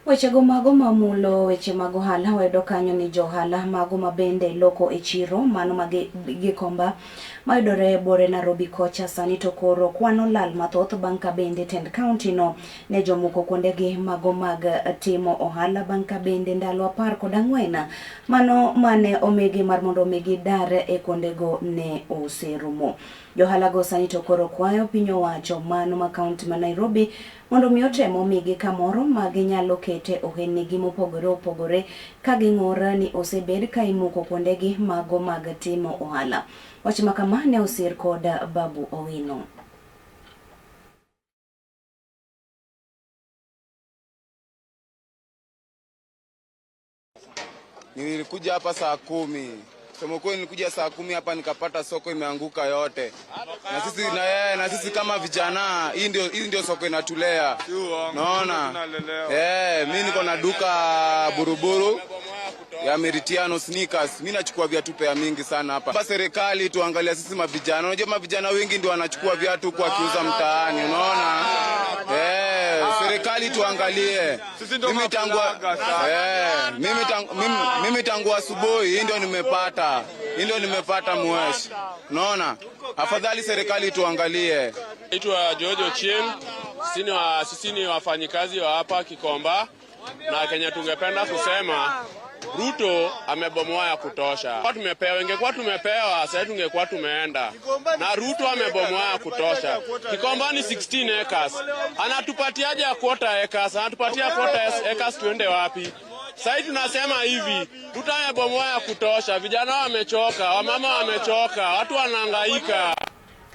Wechego mago mamulo weche mag ohala wayudo kanyo ni johala mago ma bende loko e chiro mano mag Gikomba mayudore e buore Nairobi kocha sani to koro kwano lal mathoth bang' ka bende tend kaunti no ne jomuko kuondegi mago mag timo ohala bang' ka bende ndalo 14 mano mane omigi mar mondo omigi dar e kuondego ne oserumo. Johalago sani to koro kwayo piny owacho mano ma kaunti ma Nairobi mondo mi otem omigi kamoro ma ginyalo kete ohelnigi mopogore opogore ka ging'ur ni osebed ka imuko kuondegi mago mag timo ohala. Wach ma kama ne osir kod Babu Owino. Nilikuja hapa saa 10. Kusema kweli nilikuja saa 10 hapa nikapata soko imeanguka yote. Na sisi kama vijana, hii ndio soko inatulea. Naona. Eh, mimi niko na duka Buruburu ya Meritiano sneakers. Mimi nachukua viatu pea mingi sana hapa. Hapa serikali tuangalia sisi mavijana. Unajua mavijana wengi ndio wanachukua viatu huku wakiuza mtaani, unaona? Eh, serikali tuangalie. Mimi tangu asubuhi hii ndio nimepata. Hii ndio nimepata mwesh. Unaona? Afadhali serikali tuangalie. Naitwa George Ochieng. Sisi ni wafanyikazi wa hapa Gikomba na Kenya, tungependa kusema Ruto amebomoa ya kutosha. Kwa tumepewa, ingekuwa tumepewa sasa tungekuwa tumeenda. Na Ruto amebomoa ya kutosha. Gikomba ni 16 acres. Anatupatiaje ya quarter acres? Anatupatia quarter acres tuende wapi? Sasa tunasema hivi, Ruto amebomoa ya kutosha. Vijana wamechoka, wamama wamechoka, watu wanahangaika.